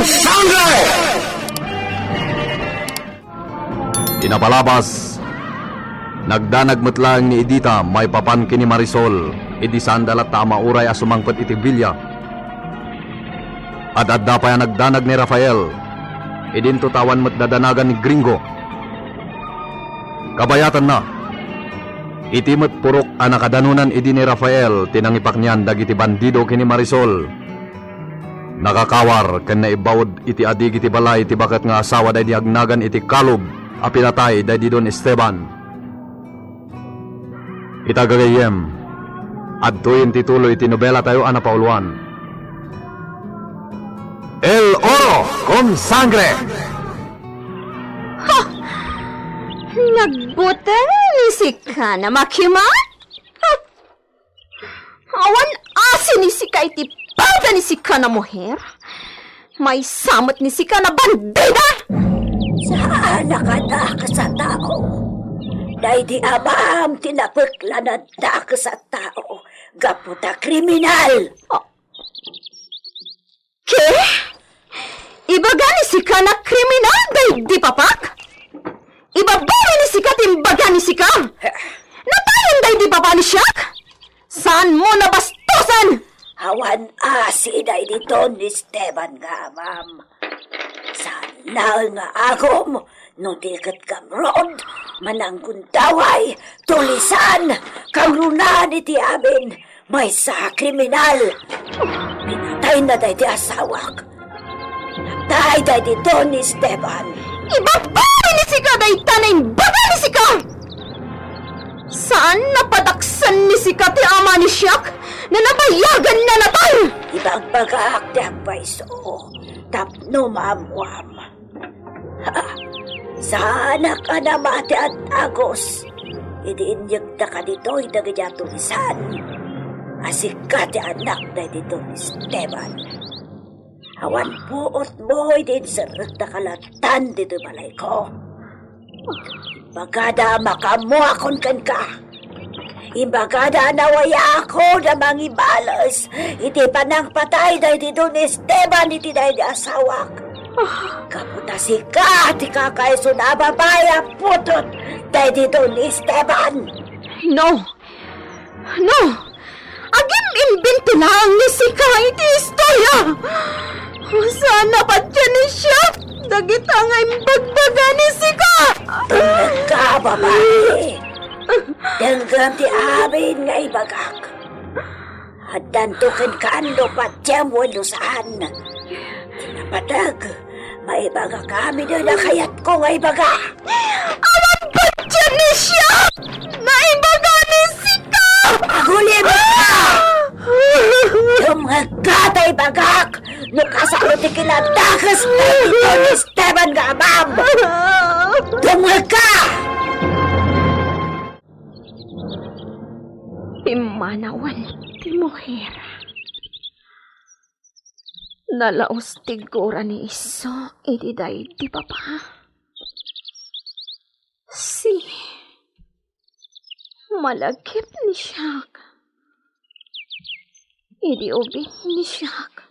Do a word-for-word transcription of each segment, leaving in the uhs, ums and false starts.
Sangre! Ti napalabas, nagdanag met laeng ni Edita maipapan ken ni Marisol idi saanda latta a mauray a sumangpet iti villa. Ad-adda pay a nagdanag ni Rafael, idinto ta awan met dadanagan ni Gringo. Kabayatanna, iti met purok a nakadanonan idi ni Rafael ti nangipaknian dagiti bandido ken ni Marisol, nakakawar ken naibbaud iti adig iti balay ti baket nga asawa daydi agnagan iti Kalub a pinatay daydi Don Esteban. Ita gagayyem, adtoyen ti tuloy ti nobelatayo a napauluan. El Oro con Sangre! Ha! Nagbutel ni sika, Makiman? Ha! Awan asi ni sika iti pada ni sika a muher? Maysa met ni sika a bandida! Saan a kadakes a tao. Daydi amam ti napeklan a dakes a tao gapu ta kriminal. Ah. Ke? Ibaga ni sika a kriminal daydi papak? Ibabali ni sika ti imbaga ni sika! Natayen daydi papa ni siak? Saanmo a bastosen! Awan asi daydi Don Esteban nga amam. Saan laeng nga agom no di ket ngarud, mananggundaway, tulisan, kangrunaan iti amin, maysa a kriminal. Pinatayna daydi asawak. Pinatay daydi Don Esteban. Ibabali ni sika dayta a imbaga ni sika! Saan a padaksen ni sika ti ama ni siak, no nabayaganna latta? Ibagbagak ti agpayso tapno maammuam. Ha, saanak a namati a dagus idi inyegdaka ditoy dagiti a tulisan a sika ti anak daydi Don Esteban. Awan puotmo idi inserrekdaka lattan ditoy balayko. Imbagada a makaammuakon kenka. Imbagada a nawayaakon a mangibales iti panangpatay daydi Don Esteban iti daydi asawak. Gapu ta sika ti kakaisuna a babai a putot daydi Don Esteban. No, No! Agim-imbento laeng ni sika iti istoria! Saan a patien ni siak dagita nga imbagbaga ni sika! Dengngegka, babai! Denggem ti amin nga ibagak. Addanto kenka no patiem wenno saan. Ti napateg, maibagak amin a kayatko nga ibaga. Awan patien ni siak! Naibaga ni sika! Agulimek! Dumngegka ta ibagak no kasano ti kinadakes ni Don Esteban nga amam! Dumngegka! Pimmanawen ti muher. Nalaus ti gura ni Iso iti daydi papa. Si, malagip ni siak. Idi ubing ni siak.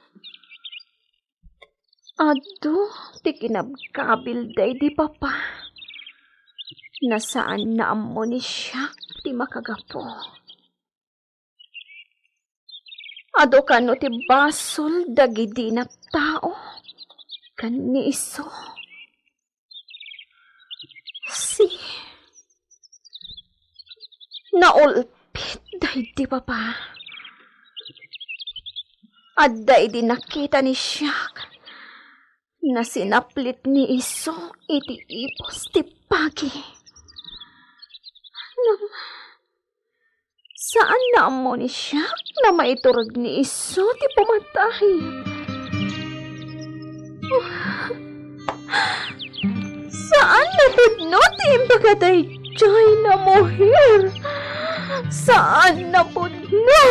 Adu ti kinabkabil daydi papa. Nasaan na ammo ni siak ti makagapu. Adu kano ti basol dagidi nattao ken ni Iso. Si, naulpit daydi papa. Adda idi nakita ni siak, nasinaplit ni Iso iti ipus ti pagi. Ngem, saan na ammo ni siak a maiturog ni Iso ti pumatay. Saan a pudno ti imbaga daydiay a muher. Saan a pudno.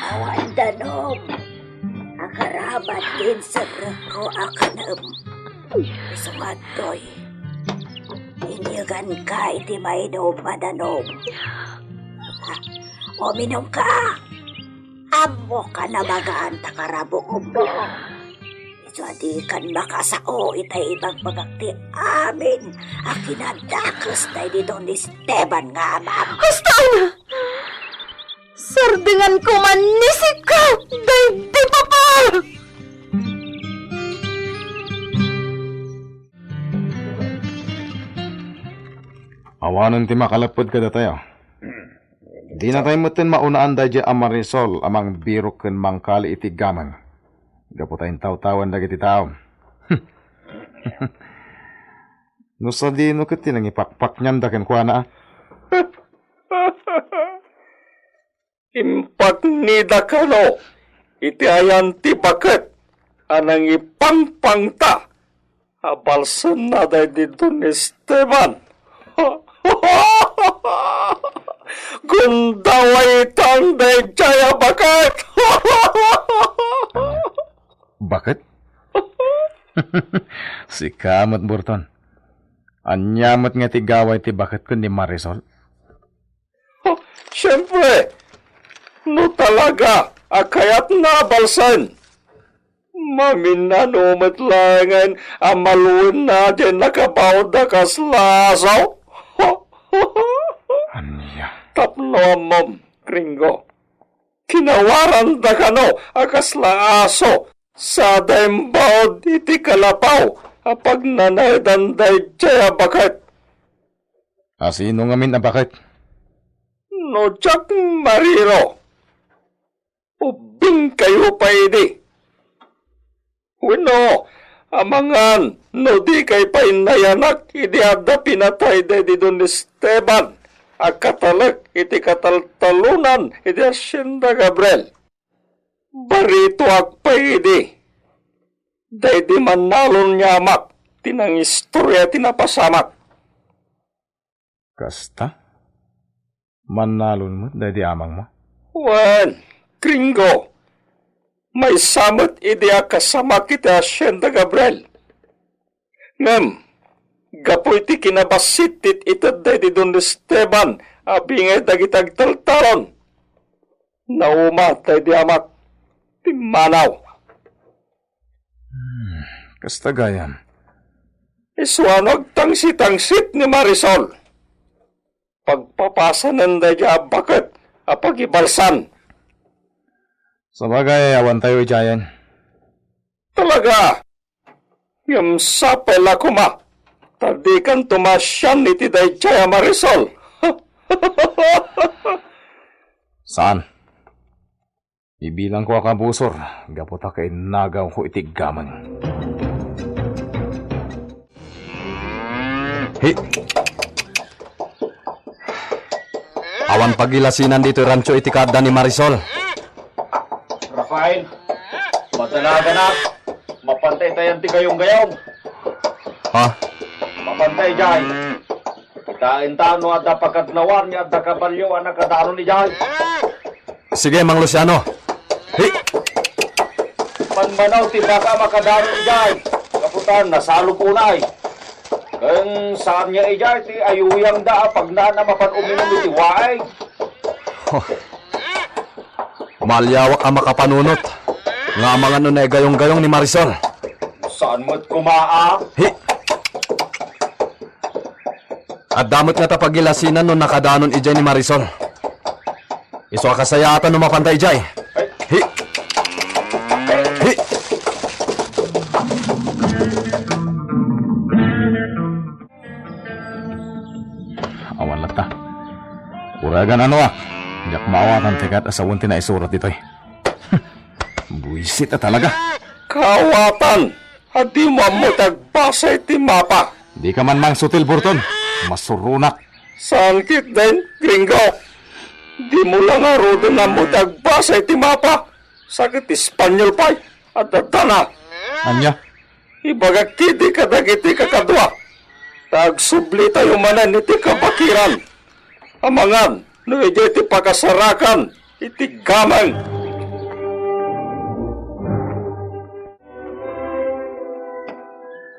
Awan danum. Agaramat ti inserrekko a kanem. Isu nga adtoy, inyeganka iti mainum a danum. Uminumka! Ammokan a magaan ta karabukmo. Isu a dikan makasao itay ibagbagak ti amin a kinadakes daydi Don Esteban nga amam. Hasta na! Sardengan koma ni sika daydi papa! Awanen ti makalepped kadatayo. Dinatay metten maunaan daydiay a Marisol a mangbirok ken mangkali iti gameng. Gapu ta intawtawan dagiti tao. No sadino ket ti nangipakpaknianda kenkuana, a? Impaknida kano iti ayan ti baket a nangipangpangta a balsenna daydi Don Esteban. Gundawaytan daydiay a baket. Baket? Sika met, Burton. Ania met nga ti gaway ti baketko ni Marisol? Siempre, no talaga a kayatna a balsen, maminano met laengen a maluenna diay nakabaud a kasla aso. Ania? Tapno ammom, Gringo, kinawaranda kano a kasla aso sada imbaud iti kalapaw a pagnanaedan daydiay a baket. A sino ngamin a baket? No diak mariro, ubbingkayo pay idi. Wenno, amangan no dikay pay nayanak idi adda pinatay daydi Don Esteban a katalek iti kataltalonan iti Hacienda Gabriel. Baritoak pay idi. Daydi mannalon nga amak ti nangistoria ti napasamak. Kasta? Mannalon met daydi amangmo? Wen, Gringo, maysa met idi a kasamak iti Hacienda Gabriel. Ngem, gapu iti kinabassit ti ited daydi Don Esteban a bingay dagiti agtaltalon, nauma daydi amak, pimmanaw. Hmm, kasta gayam. Isu a no agtangsitangsit ni Marisol, pagpapasanen daydiay a baket a pagibalsan. Sabagay, awantayo idiayen. Talaga? Ngem sapay la koma ta dikanto maasian iti daydiay a Marisol. Saan? Ibilangko a kabusor gapu ta kainnagawko iti gameng. Hi! Awan pagilasinan ditoy rancho iti kaadda ni Marisol. Rafael, madanaganak, mapantay tayan ti gayonggayong. Ha? Mapantay, jay. Kitaenta no adda pakadnawan nga adda kabalio a nakadanon idiay. Sige, Mang Luciano. Hi! Manmanaw ti baka a makadanon idiay. Gapu ta nasalok unay. Ken saan nga idiay ti ayuyangda a pagnaan a mapan uminum iti waig. Huh. Maaliawak a makapanunot nga amangan no naigayonggayong ni Marisol. Saan met koma a? Hi! Adda met ngata pagilasinan no nakadanon idiay ni Marisol. Isu a kasayaatan no mapanta idiay. Hi! Hi! Awan latta. Uragan ano a? Diak maawatan ti kat a sawen ti naisurat ditoy. Buisit a talaga. Kaawatan! Adimo ammo ti agbasa iti mapa. Dika man mangsutil, Burton. Masuronak. Saan ketdin, Gringo. Dimo la ngaruden ammo ti agbasa iti mapa. Sa ket Espanyol pay. Adda dana. Ania? Ibagak ketdi kadagiti kakadua ta agsublitayo manen iti kabakiran. Amangan no idiay ti pakasarakan iti gameng.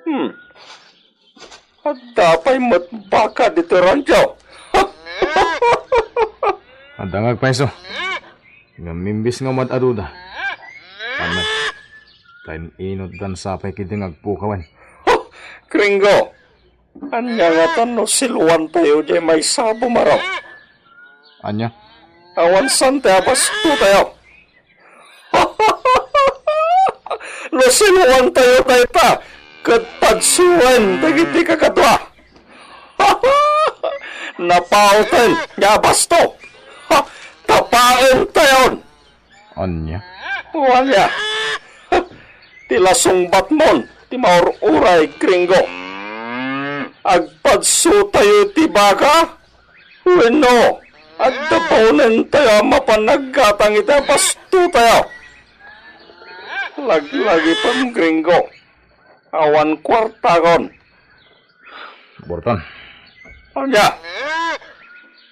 Hmm. Adda pay met baka ditoy rancho. Adda nga agpayso. Ngem imbes nga umad-aduda, ta met, ta in-inutdan sa pay ketdi nga agpukawen. Huh! Gringo! Ania ngata no siluantayo diay maysa a bumaro? Ania? Awan saan ti abastotayo. No siluantayo dayta ket padsuen dagiti kakadua. Napauten nga abasto. Tapaentayon. Ania? Ania? Ti lasungbatmon ti maur-uray, Gringo. Agpadsotayo iti baka? Wenno, adda baonentayo a mapan naggatang iti abastotayo? Laglagipem, Gringo. Awan kuartakon. Burton. Ania?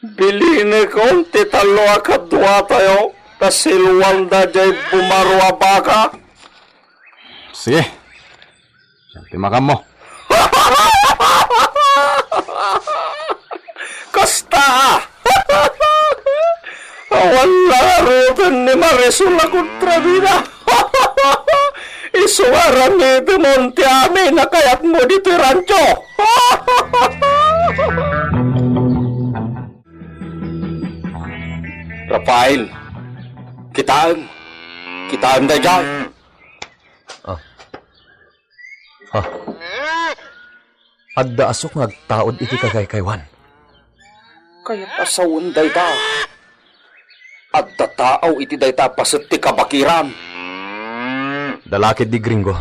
Bilinekon ti tallo a kaduatayo ta siluanda diay bumaro a baka? Sige. Siak ti makammo. Kasta! Awan la ngaruden ni Marisol a kontrabida. Isu nga aramidemon ti amin a kayatmo ditoy rancho. Rafael, kitaem. Kitaem daydiay. Ah. Ah. Adda asuk nga agtaud iti kakaykaywan. Kayat a sawen dayta. Adda tao iti dayta a paset ti kabakiran. Dalakid di Gringo.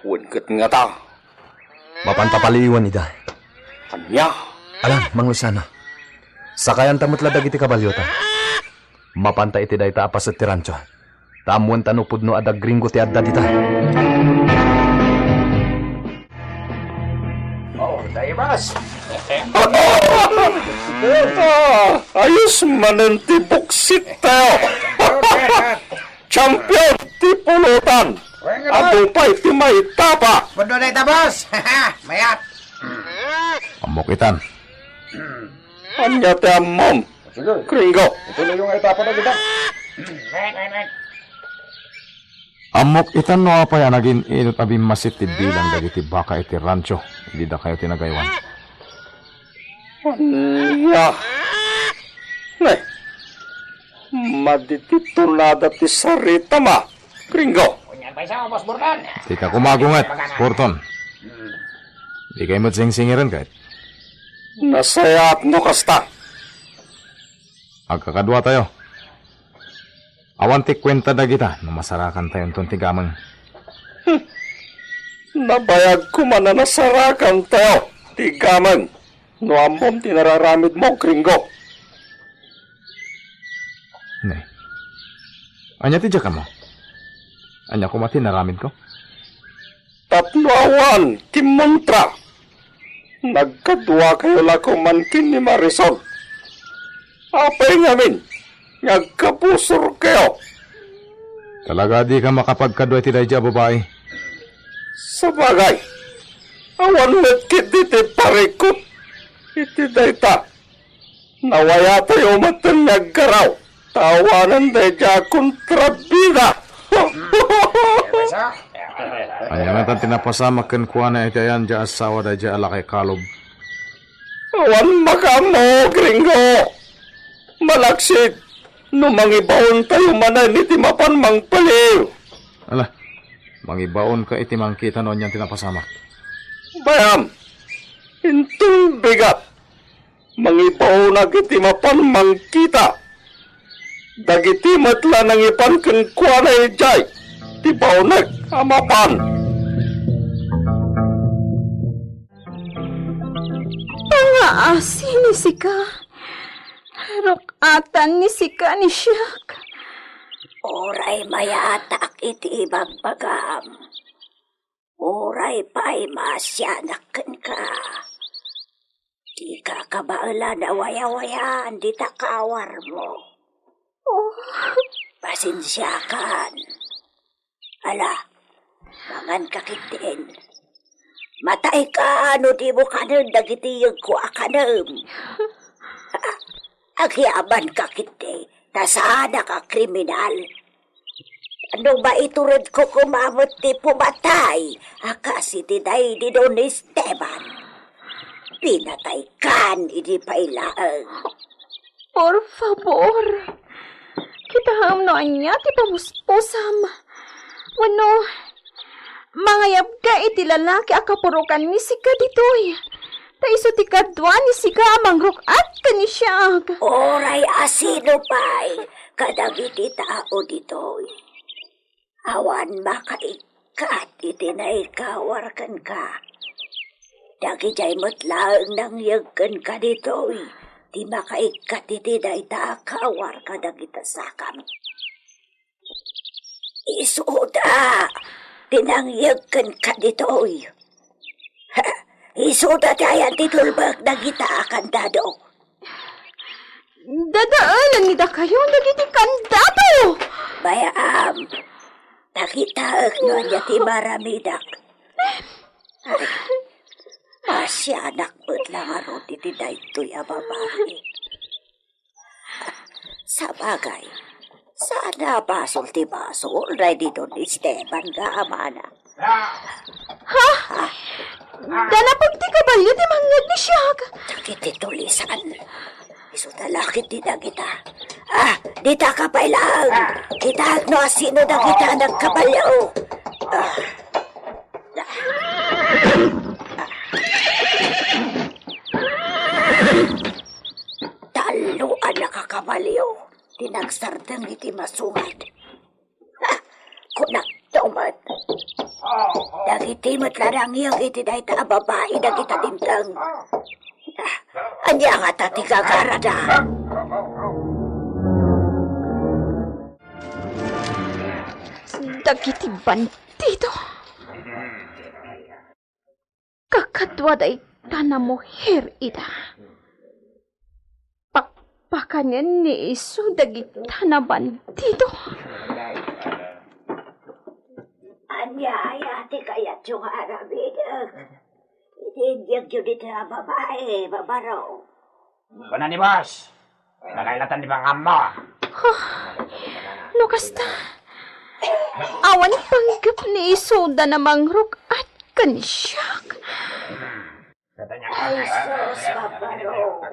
Wen ket ngata. Mapanta paliiwan ida. Ania? Alan, Mang Luciano. Sakayanta met la dagiti kabalyota. Mapanta iti dayta a paset ti rancho. Ta ammoenta no pudno a da Gringo ti adda dita. Oh, Daibas! Ah, ayos manen ti buksit tayo. Champion ti pulutan. Adu pay ti maitapa. Pudno dayta, boss. Mayat. Ammok itan. Ania ti ammom? Sige. Gringo. Ituloy nga itapa na kita. Ammok itan no apay a nagin-inut a bimmasit ti bilang dagiti baka iti rancho idi dakayo ti nagaywan. Ania? Ne, madi ti tunada ti saritama, Gringo. Unyag pay sa, Boss Burton. Dika kumagunget, Burton. Dikay met singsingiren, ket? Nasayaat no kasta. Agkakadua tayo. Awan ti kuenta dagita no masarakan tayo inton ti gameng. Hmm. Nabayag koma a nasarakan tayo ti gameng no ammom ti nararamidmo, Gringo. Ne. Ania ti diak ammo? Ania koma ti naramidko? Tapno awan kimmontra. Nagkaduakayo la koman ken ni Marisol. Apay ngamin nga agkabusorkayo? Talaga a dika makapagkadua iti daydiay a babai? Sabagay, awan met ketdi ti parikut iti dayta. Nawayatayo metten nga aggaraw ta awanen daydiay a kontrabida. Ania ngatan ti napasamak kenkuana iti ayan ti asawa daydiay a lakay Kalob? Awan makaammo, Gringo. Malaksid no mangibaontayo manen iti mapan mangpaliw. Ala, mangibaonka iti mangkita no anian ti napasamak. Bayam, inton bigat, mangibaonak iti mapan mangkita. Dagiti met la nangipan kenkuana idiay ti baonek a mapan. Pangaasi ni sika. Ruk-atan ni sika ni siak. Uray mayatak iti ibagbagam. Uray pay maasianak kenka. Dika kabaelan a wayawayan dita kaawarmo. Oh. Pasensiakan. Ala, manganka ketdin. Matayka no dimo kanen dagiti yegko a kanem. Agyamanka ketdi. Ta saanak a kriminal. No maituredko koma met ti pumatay a kas iti daydi Don Esteban, pinataykan idi pay laeng. Por favor, kitaem no ania ti pamuspusam. Wenno, mangayabka iti lalaki a kapurokan ni sika ditoy. Ta isu ti kadua ni sika a mangruk-at ken ni siak. Uray a sino pay kadagiti tao ditoy, awan makaikkat iti naikawar kenka. Dagidiay met laeng nangyeg kenka ditoy ti makaikkat iti dayta a kawar kadagita sakam. Isuda ti nangyeg kenka ditoy. Isuda ti ayan ti tulbek dagita a kandado. Dadaelen ni dakayo dagiti kandado! Bay-am, ta kitaek no ania ti maramidak. Ay, masianak met la ngarud iti daytoy a babai. Sabagay, saan a basol ti basol daydi Don Esteban nga amana. Ha? Danapag ti kabalio ti mangngeg ni siak. Dagiti tulisan. Isu ta lakit ti dagita. Ah, dita ka pay laeng. Kitaek no asino dagita nagkabalio. Ah. Tallo a nakakabalio ti nagsardeng iti masungad. Ha! Kunakto met, dagiti met la nangyeg iti dayta a babai dagita dimteng. Ha! Ania ngata ti gagarada? Dagiti bandido. Kakadua dayta a muher ida. Pakpakanen ni isu dagita a bandido. Ania aya ti kayatyo nga aramidek iti inyegyo dita a babai, Barbaro? Kuna ni boss, nakailatan ti pangammo. Huh, no kasta, awan panggep ni isuda a mangruk-at ken siak. Ay, sus, Barbaro.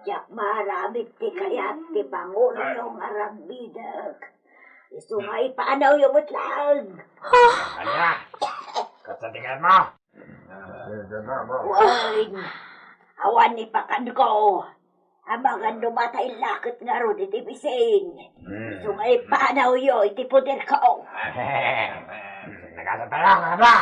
Diak maaramid ti kayat ti panguloyo nga aramidek. Isu nga ipanawyo met laeng. Ania? Kasta ti kayatmo? Wen, awan ipakanko. Amangan no matay la ket ngarud iti bisin. Hmm. Isu nga ipanawyo iti poderko. Nagasa tayo, kakadwa.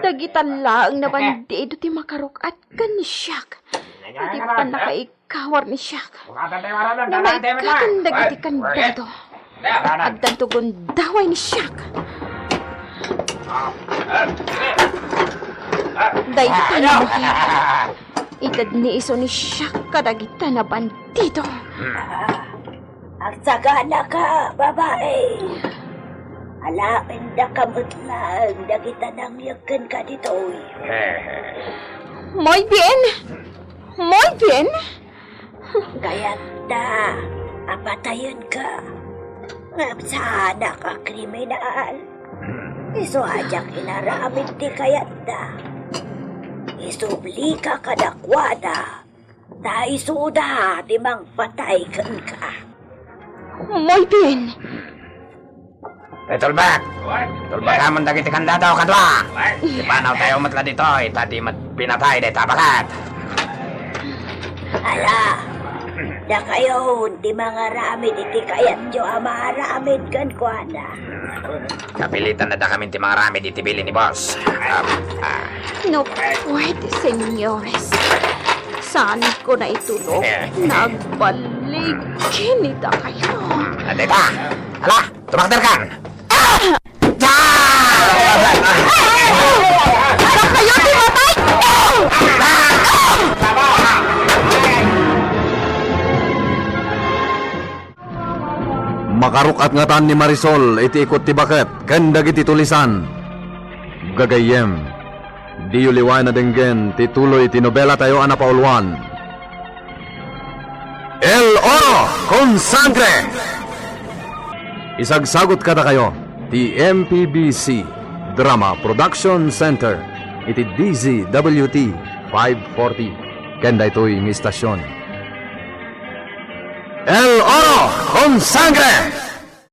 Dagita laeng a bandido ti makaruk-at ken ni siak. Iti pannakaig- kawar ni siak. Nga maikkan dagiti kandado. Addanto gundaway ni siak. Dayta a namuhi. Ited ni isu ni siak kadagita a bandido. Agsaganaka, babai. Alaendaka met laeng dagita nangyeg kenka ditoy. Muy bien. Muy bien. Kayatta a patayenka. Ngem saanak a kriminal. Isu a diak inaramid ti kayatta. Isublika kadakuada. Ta isuda ti mangpatay kenka. Muy bien. Itulbek! Tulbekamon dagiti kandado, kadwa! Ipanawtayo met la ditoy, ta di met pinatay dayta a baket. Ala, dakayon ti mangaramid iti kayatyo a maaramid kenkuana. Kapilitan na dakamin ti mangaramid iti bilin ni boss. Ah, ah. No puede, señores. Saan ko na itulog? Eh. Nagbaligi ni dakayo. Adeta! Ala! Tumakder kan! Ah! Dakayo ti matay! Makaruk-at ngatan ni Marisol iti ikut ti baket ken dagiti tulisan. Gagayyem, diyo liwaen a denggen ti tuloy ti nobelatayo a napauluan. El Oro con Sangre! Isagsagot kadakayo ti M P B C Drama Production Center iti D Z W T five forty ken daytoy nga istasyon. El Oro con Sangre!